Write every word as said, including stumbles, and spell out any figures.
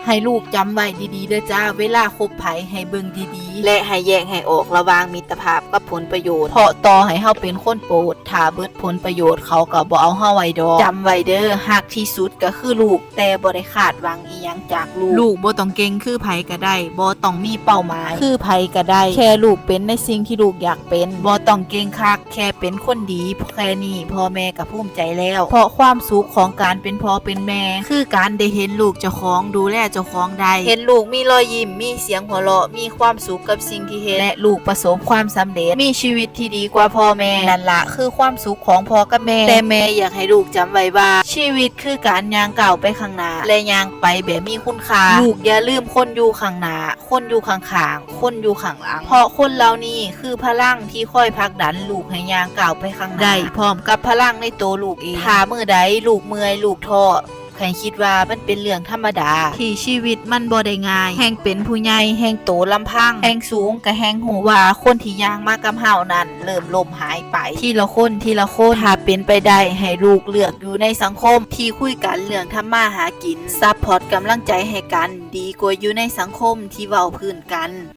ให้ลูกจำไว้ดีๆเด้อจ้า เวลาคบไผให้เบิ่งดีๆ และให้แยกให้ออกระหว่างมิตรภาพกับผลประโยชน์ เพราะต่อให้เฮาเป็นคนโปรด ถ้าเบิดผลประโยชน์เขาก็บ่เอาเฮาไว้ดอก จำไว้เด้อ ฮักที่สุดก็คือลูก แต่บ่ได้คาดหวังอีหยังจากลูก ลูกบ่ต้องเก่งคือไผก็ได้ บ่ต้องมีเป้าหมายคือไผก็ได้ แค่ลูกเป็นในสิ่งที่ลูกอยากเป็น บ่ต้องเก่งคัก แค่เป็นคนดี แค่นี้พ่อแม่ก็ภูมิใจแล้ว เพราะความสุขของการเป็นพ่อเป็นแม่ คือการได้เห็นลูกเจ้าของ ดูแลเจ้าของได้ เห็นลูกมีรอยยิ้ม มีเสียงหัวเราะ มีความสุขกับสิ่งที่เฮ็ด และลูกประสบความสำเร็จ มีชีวิตที่ดีกว่าพ่อแม่ นั่นละคือความสุขของพ่อกับแม่ แต่แม่อยากให้ลูกจำไว้ว่า ชีวิตคือการย่างก้าวไปข้างหน้า และย่างไปแบบมีคุณค่า ลูกอย่าลืมคนอยู่ข้างหน้า คนอยู่ข้างๆ คนอยู่ข้างหลัง เพราะคนเหล่านี้คือพลังที่คอยผลักดันลูกให้ย่างก้าวไปข้างหน้า ได้พร้อมกับพลังในตัวลูกเอง ถ้ามื้อใดลูกเมื่อย ลูกท้อ ให้คิดว่ามันเป็นเรื่องธรรมดา ที่ชีวิตมันบ่ได้ง่าย แฮ่งเป็นผู้ใหญ่ แฮ่งโตลำพัง แฮ่งสูงก็แฮ่งฮู้ว่าคนที่ย่างมากับเฮานั้นเริ่มล้มหายไป ทีละคน ทีละคน ถ้าเป็นไปได้ให้ลูกเลือกอยู่ในสังคมที่คุยกันเรื่องทำมาหากิน ซัพพอร์ตกำลังใจให้กัน ดีกว่าอยู่ในสังคมที่เว้าพื้นกัน